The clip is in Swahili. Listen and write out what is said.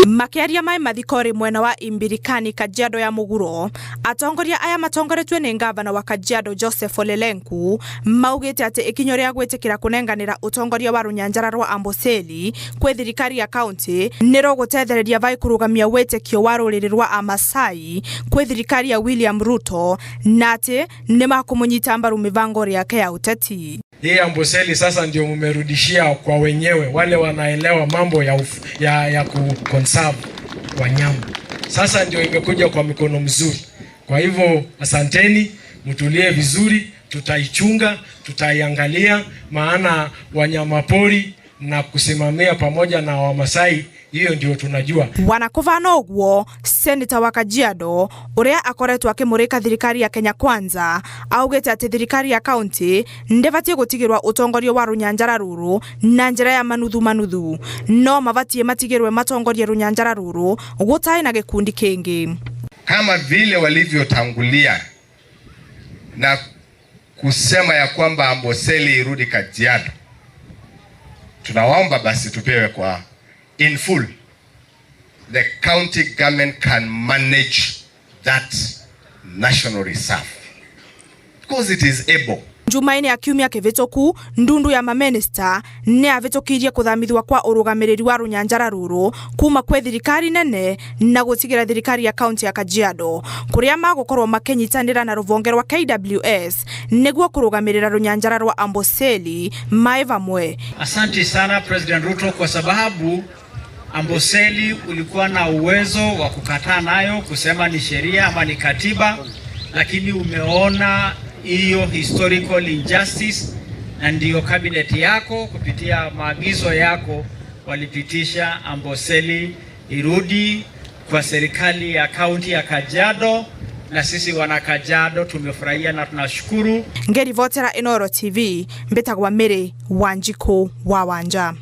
Makiaria mai mathikori mwena wa Imbirikani, Kajiado ya Muguro, atongoria aya matongoretio ni ngavana wa Kajiado Joseph Ole Lenku maugite ati ikinyo ria gwitikira kunenganira utongoria wa runyanjara rwa Amboseli kwi thirikari ya kaunti ni rugutethereria vai kurugamia witikio wa ruriri rwa Amasai kwi thirikari ya William Ruto na ati ni makumunyita mbaru mivango yake ya uteti. Hii Amboseli sasa ndio mmerudishia kwa wenyewe, wale wanaelewa mambo ya kuconserve wanyama. Sasa ndio imekuja kwa mikono mzuri. Kwa hivyo asanteni, mtulie vizuri, tutaichunga, tutaiangalia, maana wanyamapori na kusimamia pamoja na Wamasai, hiyo ndio tunajua. Wanakuvana uguo, seneta wa Kajiado uria akoretwo akimurika thirikari ya Kenya Kwanza augite ati thirikari ya kaunti ndibatie gutigirwa utongoria wa runyanjara ruru na njira ya manuthu manuthu, no mabatie matigirwe matongorie runyanjara ruru gutai na gikundi kingi. Kama vile walivyotangulia na kusema ya kwamba Amboseli irudi Kajiado, tunawaomba basi tupewe kwa in full. The county government can manage that national reserve because it is able. Njumaine ya kiumia kivituku, ndundu ya maminista ni avitukirie kuthamithwa kwa urugamiriri wa runyanjara ruru kuma kwi thirikari nene na gutigira thirikari ya kaunti ya Kajiado, kuria magukorwo makinyitanira na ruvonge rwa KWS niguo kurugamirira runyanjara rwa Amboseli mai vamwe. Asante sana, President Ruto, kwa sababu Amboseli ulikuwa na uwezo wa kukataa nayo kusema ni sheria ama ni katiba, lakini umeona hiyo historical injustice, na ndiyo cabinet yako kupitia maagizo yako walipitisha Amboseli irudi kwa serikali ya kaunti ya Kajiado, na sisi wana Kajiado tumefurahia na tunashukuru. Ngerivotera Inoro TV, mbitagwa Mary Wanjiku wa Wanja.